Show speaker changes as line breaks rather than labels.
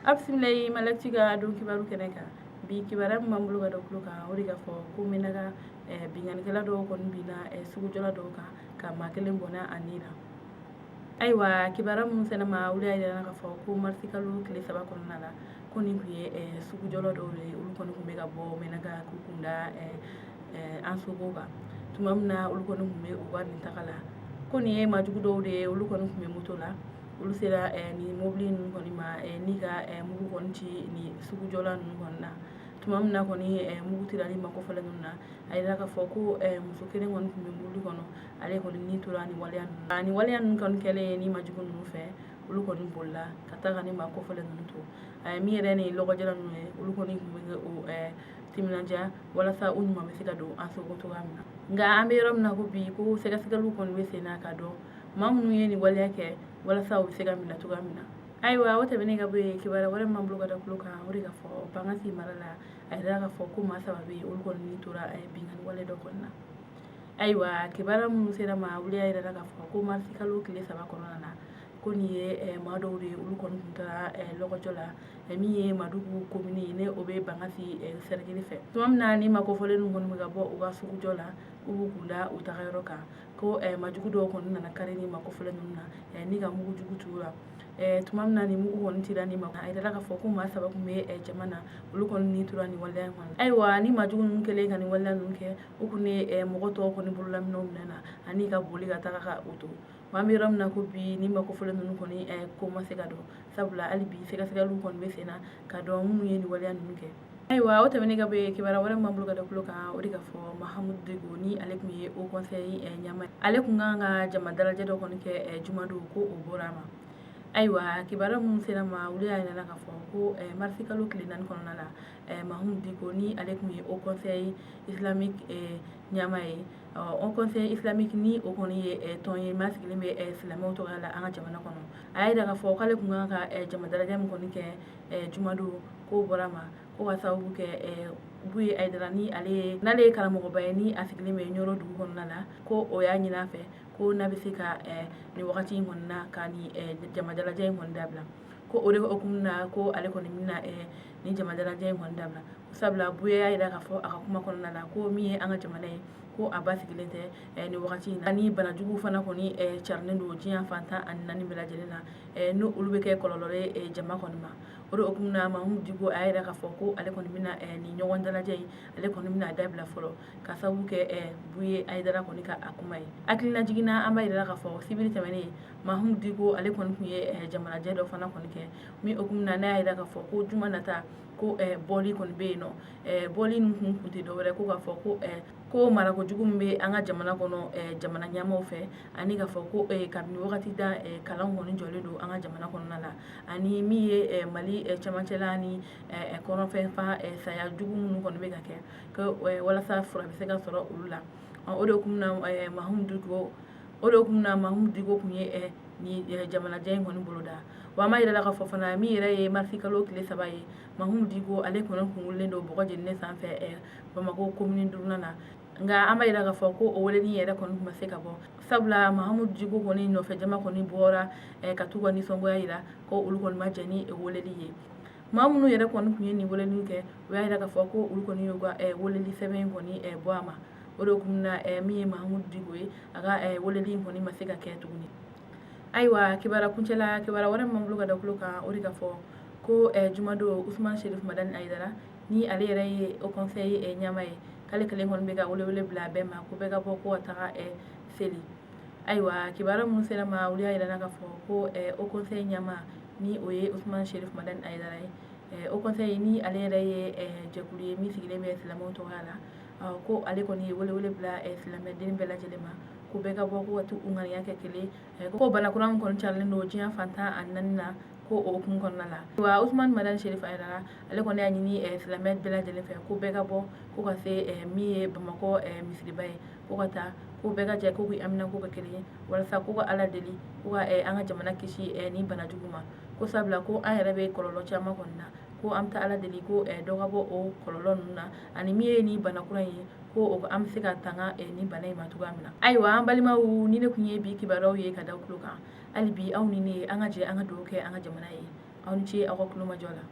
Aw bisimila Mali Actu ka don kibaru kɛnɛ kan. Bi kibaruya min b'an bolo ka da tulo kan, o de ka fɔ ko Menaka, binkannikɛla dɔw kɔni binna sugujɔla dɔw kan ka maa kelen bɔnɛ a ni na. Ayiwa, kibaruya minnu sera ma, olu y'a yira k'a fɔ ko marisi kalo tile 3 kɔnɔna la, ko nin tun ye sugujɔla dɔw ye, olu kɔni tun bɛ ka bɔ Menaka k'u kunda Ansongo kan. Tuma min na olu kɔni tun bɛ u ka nin taga la, ko nin ye maajugu dɔw de ye, olu kɔni tun bɛ moto la. Olu sera nin mobili ninnu kɔni ma ni ka mugu kɔni ci nin sugujɔla ninnu kɔni na. Tuma min na kɔni mugu cira nin maa kofɔlen ninnu na, a yira k'a fɔ ko muso kelen kɔni tun bɛ mobili kɔnɔ, ale kɔni ni tora nin waleya ninnu na. Nin waleya ninnu kɔni kɛlen ni maajugu ninnu fɛ, olu kɔni bolila ka taa ka nin maa kofɔlen ninnu to. Min yɛrɛ ni lɔgɔjɛla ninnu ye, olu kɔni tun bɛ o timinandiya walasa u ɲuman bɛ se ka don Ansongo cogoya min na. Nka an bɛ yɔrɔ min na ko bi, ko sɛgɛsɛgɛliw kɔni bɛ sen na ka dɔn maa minnu ye nin waleya kɛ, walasa u bɛ se ka minɛ cogoya min na. Ayiwa, o tɛmɛnen ka bɔ yen, kibaruya wɛrɛ min b'an bolo ka da tulo kan, o de ka fɔ Bankasi mara la, a yira k'a fɔ ko maa saba bɛ yen, olu kɔni ni tora binkanni wale dɔ kɔni na. Ayiwa, kibaruya minnu sera ma, olu y'a yira k'a fɔ ko marisi kalo tile 3 kɔnɔna na, ko nin ye maa dɔw de ye, olu kɔni tun taara lɔgɔjɔ la min ye Madugu komini ne, o bɛ Bankasi sɛrɛkili fɛ. Tuma min na ni maa kofɔlen ninnu kɔni bɛ ka bɔ u ka sugujɔ la, k'u b'u kunda u taga yɔrɔ kan, ko maajugu dɔw kɔni nana kari ni maa kofɔlen ninnu na ni ka mugu jugu ci u la. Tuma min na ni mugu kɔni cira ni ma, a yirala k'a fɔ ko maa saba tun bɛ jama na, olu kɔni ni tora nin waleya in kɔnɔ. Ayiwa, ni maajugu ninnu kɛlen ka nin waleya ninnu kɛ, u kun ye mɔgɔ tɔw kɔni bololaminɛw minɛ na ani ka boli ka taga ka u to. Wa an bɛ yɔrɔ min na ko bi, ni maa kofɔlen ninnu kɔni ko ma se ka dɔn, sabula hali bi sɛgɛsɛgɛliw kɔni bɛ sen na ka dɔn minnu ye nin waleya ninnu kɛ. Ayiwa, o tɛmɛnen ka bɔ yen, kibaruya wɛrɛ min b'an bolo ka da tulo kan, o de ka fɔ Mahamudu Diko ni ale tun ye Haut Conseil ɲɛmaa, ale tun kan ka jama dalajɛ dɔ kɔni kɛ jumadon, ko o bɔra a ma. Ayiwa, kibaruya minnu sera ma, olu y'a yira k'a fɔ ko marisi kalo tile 4 kɔnɔna la, Mahamudu Diko ni ale tun ye Haut Conseil islamique ɲɛmaa ye. Haut Conseil islamique ni o kɔni ye tɔn ye maa sigilen bɛ silamɛw tɔgɔ la an ka jamana kɔnɔ. A y'a yira k'a fɔ k'ale tun kan ka jama dalajɛ min kɔni kɛ jumadon, k'o bɔra a ma, ko ka sababu kɛ Buye Hayidara ni ale ye, n'ale ye karamɔgɔba ye ni a sigilen bɛ Ɲɔrɔ dugu kɔnɔna la, ko o y'a ɲini a fɛ ko n'a bɛ se ka nin wagati in kɔni na ka nin jama dalajɛ in kɔni dabila, ko o de hukumu na ko ale kɔni bɛna nin jama dalajɛ in kɔni dabila, sabula Buye y'a yira k'a fɔ a ka kuma kɔnɔna la ko min ye an ka jamana ye, ko a basigilen tɛ nin wagati in na, ni banajugu fana kɔni carilen don diɲɛ fan 14 bɛɛ lajɛlen na, n'o olu bɛ kɛ kɔlɔlɔ ye jama kɔni ma. O de hukumu na, Mahamudu Diko a y'a yira k'a fɔ ko ale kɔni bɛna nin ɲɔgɔn dalajɛ in, ale kɔni bɛna a dabila fɔlɔ, ka sababu kɛ Buye Hayidara kɔni ka a kuma ye. Hakililajigin na, an b'a yira k'a fɔ sibiri tɛmɛnen, Mahamudu Diko ale kɔni tun ye jamanajɛ dɔ fana kɔni kɛ, min hukumu na n'a y'a yira k'a fɔ ko juma nata, ko bɔli kɔni bɛ yen nɔ. Bɔli ninnu kun tɛ dɔwɛrɛ ko k'a fɔ ko marako jugu min bɛ an ka jamana kɔnɔ jamana ɲɛmaaw fɛ, ani k'a fɔ ko kabini wagati da kalan kɔni jɔlen don an ka jamana kɔnɔna la, ani min ye Mali cɛmancɛla ni kɔrɔnfɛ fan saya jugu minnu kɔni bɛ ka kɛ, ko walasa fura bɛ se ka sɔrɔ olu la. O de hukumu na Mahamudu Diko, o de hukumu na Mahamudu Diko tun ye ni jamanajɛ in kɔni boloda. Wa an b'a yira la k'a fɔ fana, min yɛrɛ ye marisi kalo tile 3 ye, Mahamudu Diko ale kɔni kun wulilen don bɔgɔ jeninen sanfɛ Bamakɔ komini duurunan na. Nka an b'a yira k'a fɔ ko o weleli yɛrɛ kɔni tun ma se ka bɔ, sabula Mahamudu Diko kɔni nɔfɛ jama kɔni bɔra ka t'u ka nisɔngoya yira ko olu kɔni ma jɛn ni weleli ye. Maa minnu yɛrɛ kɔni tun ye nin weleli kɛ, u y'a yira k'a fɔ ko olu kɔni y'u ka weleli sɛbɛn in kɔni bɔ a ma. O de hukumu na, min ye Mahamudu Diko ye, a ka weleli in kɔni ma se ka kɛ tuguni. Ayiwa, kibaruya kuncɛ la, kibaruya wɛrɛ min b'an bolo ka da tulo kan, o de ka fɔ ko jumadon, Usumani Serif Madani Hayidara ni ale yɛrɛ ye Haut Conseil ɲɛmaa ye, k'ale kelen kɔni bɛ ka welewele bila bɛɛ ma ko bɛɛ ka bɔ ko ka taga seli. Ayiwa, kibaruya minnu sera ma, olu y'a yira k'a fɔ ko Haut Conseil ɲɛmaa ni o ye Usumani Serif Madani Hayidara ye, Haut Conseil ni ale yɛrɛ ye jɛkulu ye min sigilen bɛ silamɛw tɔgɔya la, ko ale kɔni ye welewele bila silamɛden bɛɛ lajɛlen ma ko bɛɛ ka bɔ ko ka t'u ŋaniya kɛ kelen, ko bana kura min kɔni carilen don diɲɛ fan 14 na, ko o hukumu kɔnɔna la. Wa Usumani Madani Serif Hayidara, ale kɔni y'a ɲini silamɛ bɛɛ lajɛlen fɛ ko bɛɛ ka bɔ ko ka se min ye Bamakɔ misiriba ye, ko ka taa ko bɛɛ ka jɛ ko k'i amina ko kɛ kelen ye, walasa ko ka Ala deli ko ka an ka jamana kisi ni bana jugu ma, ko sabula ko an yɛrɛ bɛ kɔlɔlɔ caman kɔni na, ko an bɛ taa Ala deli ko dɔ ka bɔ o kɔlɔlɔ ninnu na, ani min ye ni bana kura in ye, ko an bɛ se ka tanga ni bana in ma cogoya min na. Ayiwa, an balimaw, ni ne tun ye bi kibaruyaw ye ka da tulo kan. Hali bi, aw ni ne, an ka jɛ an ka dugawu kɛ an ka jamana ye. Aw ni ce aw ka kulomajɔ la.